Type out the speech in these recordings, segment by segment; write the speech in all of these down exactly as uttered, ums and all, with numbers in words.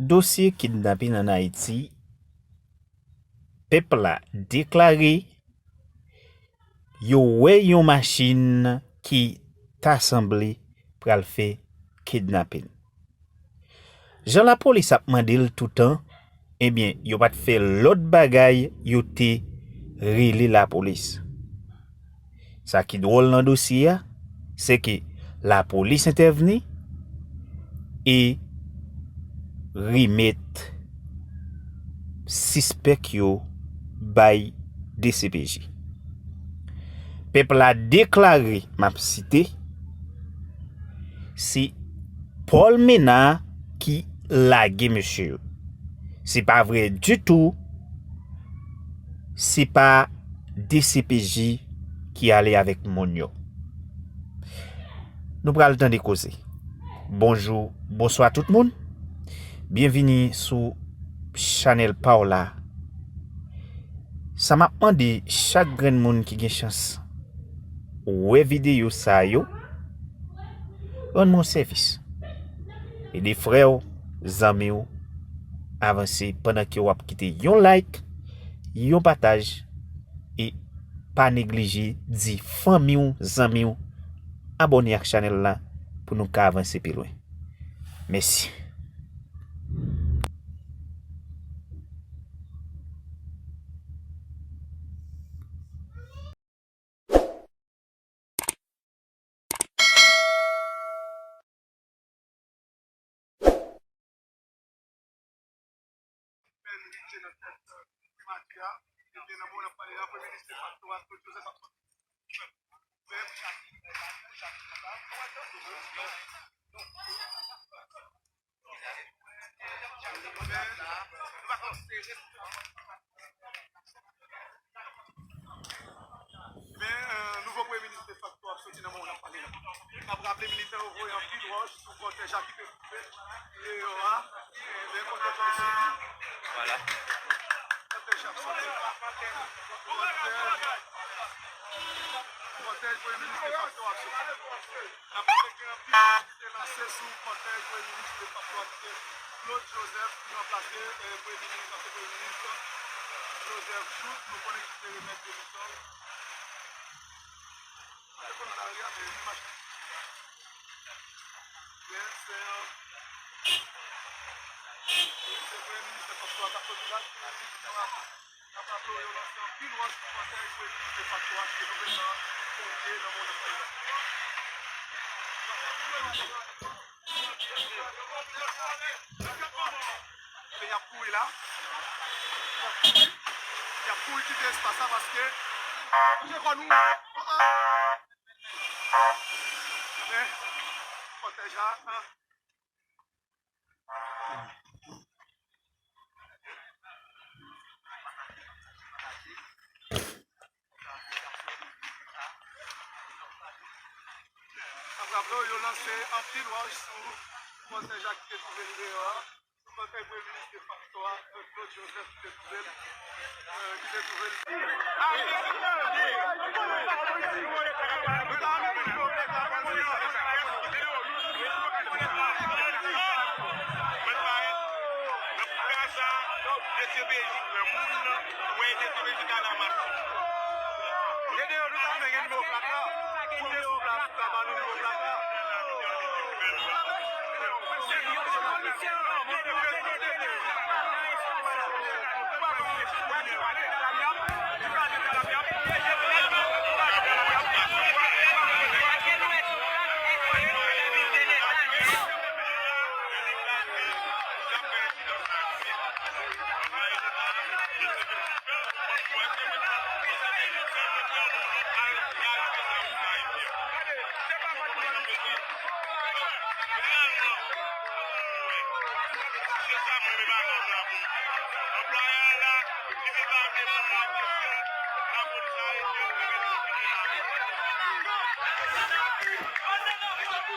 Dosye kidnapin ann Ayiti, pèp la deklare yo wè yon machin ki ta sanble pral fè kidnapin. Jan lapolis ap mande l toutan, ebyen, yo pa t fè lòt bagay, yo te rele lapolis. Sa ki dwòl nan dosye a, se ke lapolis entèvni e remèt sispèk yo bay D C P J. Pèp la deklare, m ap site, se Paul Ménard ki lage mesye yo. Se pa vre ditou, se pa D C P J ki ale avèk moun yo. Nou pral tande koze. Bonjou, bonswa tout moun. Byenvini sou chanèl pa w la. Sa m ap mande chak grenn moun ki gen chans wè videyo sa yo, rann mwen sèvis. Ede frè w, zanmi w avanse pandan ke w ap kite yon like, yon pataj, e pa neglije di fanmi w, zanmi w abòne ak chanèl la pou nou ka avanse pi lwen. Mèsi. Men, eh, nouvo premye minis defakto ap soti nan moman n ap pale la. N ap raple militan yo voye anpil wòch sou kòtèj la ki te twouve deyò a. Men kòtèj la soti. Vwala. Kòtèj la soti. Kòtèj, kòtèj premye minis defakto ap soti. N ap raple gen anpil wòch ki te lanse sou kòtèj premye minis defakto a ki te Claude Joseph ki ranplase, eh, premye minis, ansyen premye minis Joseph Jouthe. Nou konnen ki te remèt demisyon l. Mwen te konn nan lari a, men li mache. Byen, se, se premye minis defakto a k ap soti la, ki di nou a. N ap raple w, yo lanse anpil wòch sou kòtèj premye minis defakto a ki te twouve nan Pontye, nan Mòn Anpay la. Men y ap kouri la. Y ap kouri kite espas la paske, koute kò nou. Men, kòtèj la, Ap raple w, yo lanse anpil wòch sou kòtèj la ki te twouve l deyò a. Sou kòtèj premye minis defakto a, Claude Joseph ki te twouve l, eh, ki te twouve l. Mwen pa nan koup la sa, D C P J pran moun nan, wè D C P J ka la masin. Gade yo, nou ta renmen gen nivo plak la. Pou nivo plak, ta ba nou nivo plak la.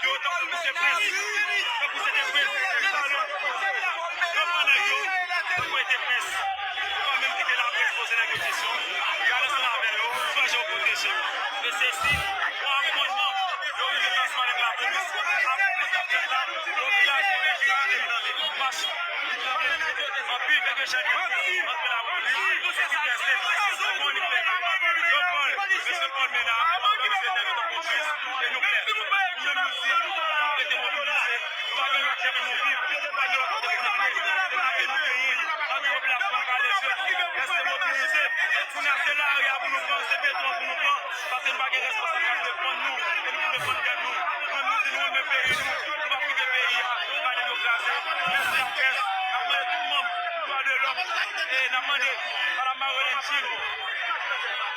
nèg yo tankou se prens. Tankou se te prens. Yo pran nèg yo tankou se te prens. Ou pa menm kite laprès poze nèg yo kesyon. Y al ansanm avè yo, chwazi yo pwoteje yo. E se si, yon apwòchman, yo rive plasman avèk lapolis, ak kòmandan la, yon vilaj, yon rejyon, mach, anpil nèg yo chanje antre lapolis, epi blese, se bon, li blese. Yo pran l, mesye Paul Ménard, yo blese nèg yo tankou prens, e nou blese. Nou menm nou di, nou rete mobilize. Nou pa gen lòt chèf pou nou viv, nou pa gen lòt kote pou nou ale. Se la ke nou genyen, la ke popilasyon an pale sou. Rete mobilize. Kounye a se lari a pou nou pran, se beton an pou nou pran. Paske nou pa gen responsab k ap defann nou, e nou pou defann tèt nou. Nou menm nou di nou renmen peyi nou, nou p ap kite peyi a, pa de nou kraze. Mèsi lakès, n ap mande tout manm dwa de lòm, e n ap mande Madam Marilyn Gilles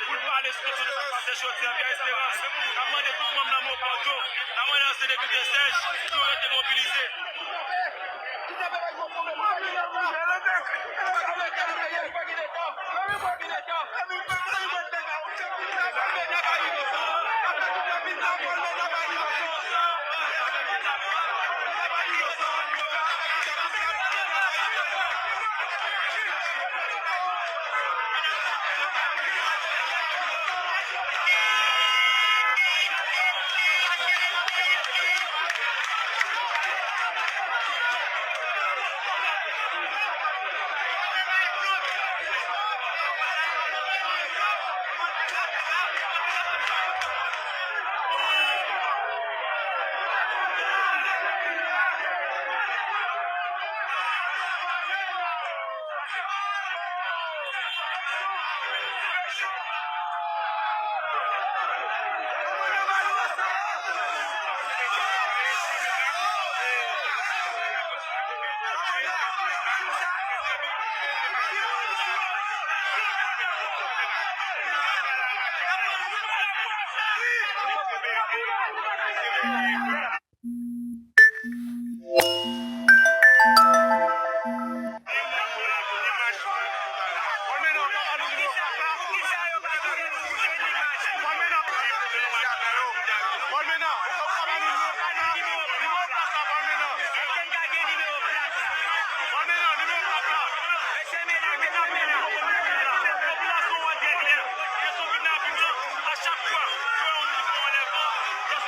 pou l pale sou kesyon de sa k pase jodi a, Pierre Espérance. N ap mande tout manm nan Mopòto, n ap mande ansyen depite Serge pou yo rete mobilize.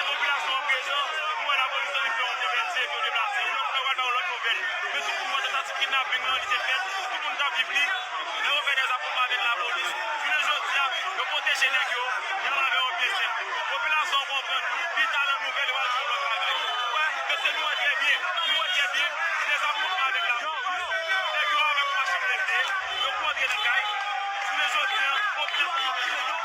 Popilasyon an prezan, nou wè lapolis annik fè yon deplase, yo deplase. Lòt lè, w al ba yo lòt nouvèl. Men tou pou mwen, tantativ kidnaping lan, li te fèt, tout moun t ap viv li. Lè yo fè dèzafwontman avèk lapolis, jounen jodi a, yo pwoteje nèg yo, y al avè yo byen senp. Popilasyon an konprann, pita nan nouvèl, yo al di yo lòt bagay. Ou wè, mesye, nou wè trè byen, nou wè trè byen, dèzafwontman avèk lapolis. Nèg yo avèk machin blende, yo pou antre nan kay. Jounen jodi a, popilasyon an prezan.